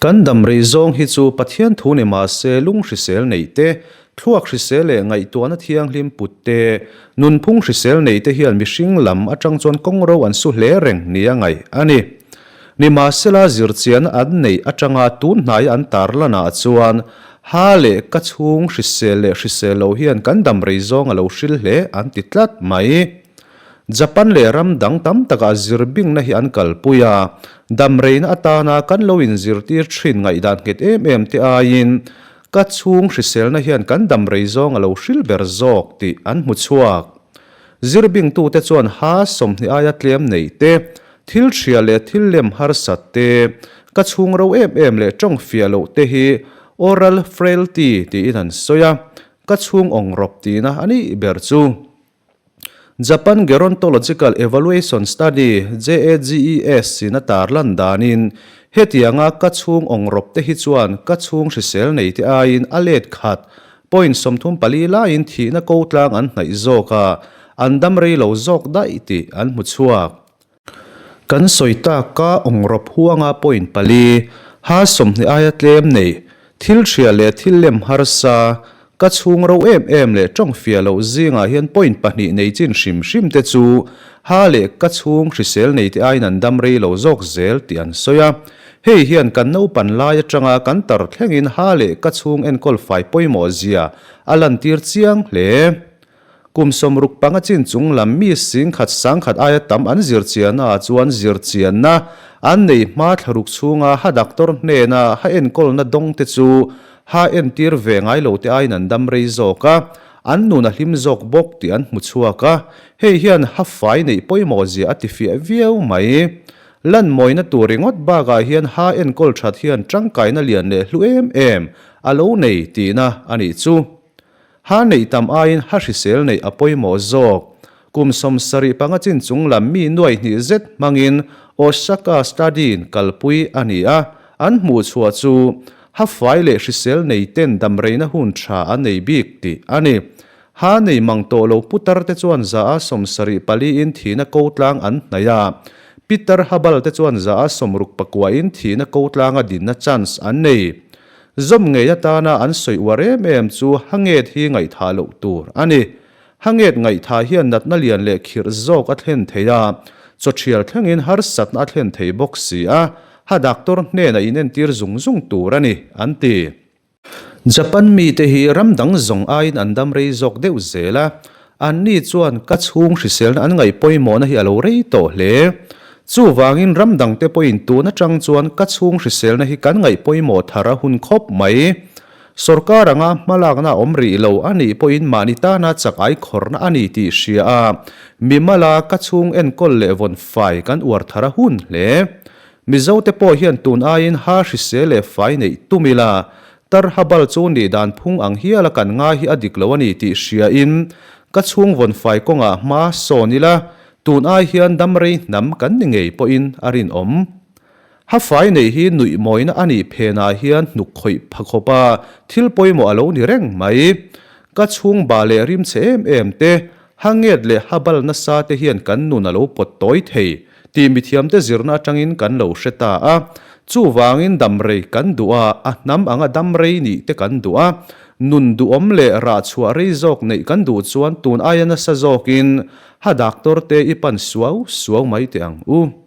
Kan dam rei zawng hi chu Pathian thu ni mah se lung hrisel neih te, thluak hrisel leh ngaihtuahna thianghlim put te, nunphung hrisel neih te hian mihring lam atang chuan kawngro an su hle reng nia ngaih a ni. Nimahsela zirchiahna an neih atanga tun hnaia an tarlanah chuan ha leh ka chhung hrisel leh hrisel lo hian kan dam rei zawng a lo hril hle an ti tlat mai. Japan leh ram dang tam takah zirbingna hi an kalpui a, damreina atana kan lo inzirtir thin ngaihdan nghet em em te aiin ka chhung hriselna hian kan damrei zawng a lo hril ber zawk tih an hmu chhuak. Zirbingtute chuan ha 20 aia tlem nei te, thil hria leh thil lem harsat te, ka chhung ro em em leh tawng fiah loh te hi oral frailty tiin an sawi a, ka chhung awngrawp tihna a nih ber chu. Japan Gerontological Evaluation Study, JAGES, in a tarlan danin, hetianga ka chhung awngrawp te hi chuan ka chhung hrisel nei te aiin a let khat, point 34 laiin thihna ko tlang an hnaih zawk a, an dam rei lo zawk daih tih an hmu chhuak. Kan sawi tak ka awngrawp huanga point pali, ha 20 aia tlem nei, thil hria leh thil lem harsa, ka chhung ro em em leh tawng fiah loh zingah hian point pahnih nei chin hrim hrim te chu ha leh ka chhung hrisel nei te aiin an dam rei lo zawk zel tih an sawi a. Hei hian kan naupan lai atanga kan tar thlengin ha leh ka chhung enkawl fai pawimawh zia a lantir chiang hle. Kum 65 chin chung lam mi 10,000 10,000 aia tam an zirchiannaah chuan zirchianna an nei hma thlaruk chhunga ha doctor hnena ha enkawlna dawng te chu ha entir ve ngai lo te aiin an dam rei zawk a, an nun a hlim zawk bawk tih an hmu chhuak a, hei hian ha fai neih pawimawh zia a tifiah viau mai. Lan mawina tur ringawt bakah hian ha enkawl that hian tangkaina lian leh hlu em em a lo nei tihna a nih chu. Ha neih tam aiin ha hrisel neih a pawimawh zawk. Kum 75 chin chung lam mi 2,000 zet hmangin Osaka Study-in kalpui a ni a, an hmuh chhuah chu ha fai leh hrisel nei ten damreina hun tha an nei bik tih a ni. Ha nei mang tawh lo putar te chuan 74% in thihna ko tlang an hnaih a, pitar habal te chuan 69% in thihna ko tlanga dinna chance an nei. Zawm ngei atana an sawi uar em em chu Hanget hi ngaihthah loh tur a ni. Hanget ngaihthah hian natna lian leh khirh zawk a thlen thei a, chawṭhial thlengin harsatna a thlen thei bawk si a, ha doctor hnenah inentir zung zung tur a ni, an ti. Japan mite hi ram dang zawng aiin an dam rei zawk deuh zel a, Anni chuan ka chhung hriselna an ngaih pawimawhna hi a lo rei tawh hle. Chuvangin ram dangte pawhin tun atang chuan ka chhung hriselna hi kan ngaih pawimawh thar a hun khawp mai. Sorkar anga hmalakna a awm rih lo a nih pawhin mahni tana chak ai khawrhna a ni tih hria a, mimala ka chhung enkawl leh vawn fai kan uar thar a hun hle. Mizote pawh hian tun aiin ha hrisel leh fai neih tum ila, Tarha bal chu nih dan phung ang hiala kan ngai hi a dik lo a ni tih hriain ka chhung vawn fai kawngah hma sawn ila, tun ai hian dam rei hnam kan ni ngei pawhin a rinawm. Ha fai neih hi nuih mawina a nih phenah hian hnuk khawih pha khawpa thil pawimawh a lo ni reng mai. Ka chhung ba leh rim chhe em em te, ha nget leh ha bal nasa te hian kan nun a lo pawt tawi thei tih mithiamte zirna atangin kan lo hre ta a. Chuvangin damrei kan duh a, a hnam anga damrei nih te kan duh a, nun duhawm leh rah chhuah rei zawk neih kan duh chuan tun aia nasa zawkin ha doctor te i pan suau suau mai teh ang u.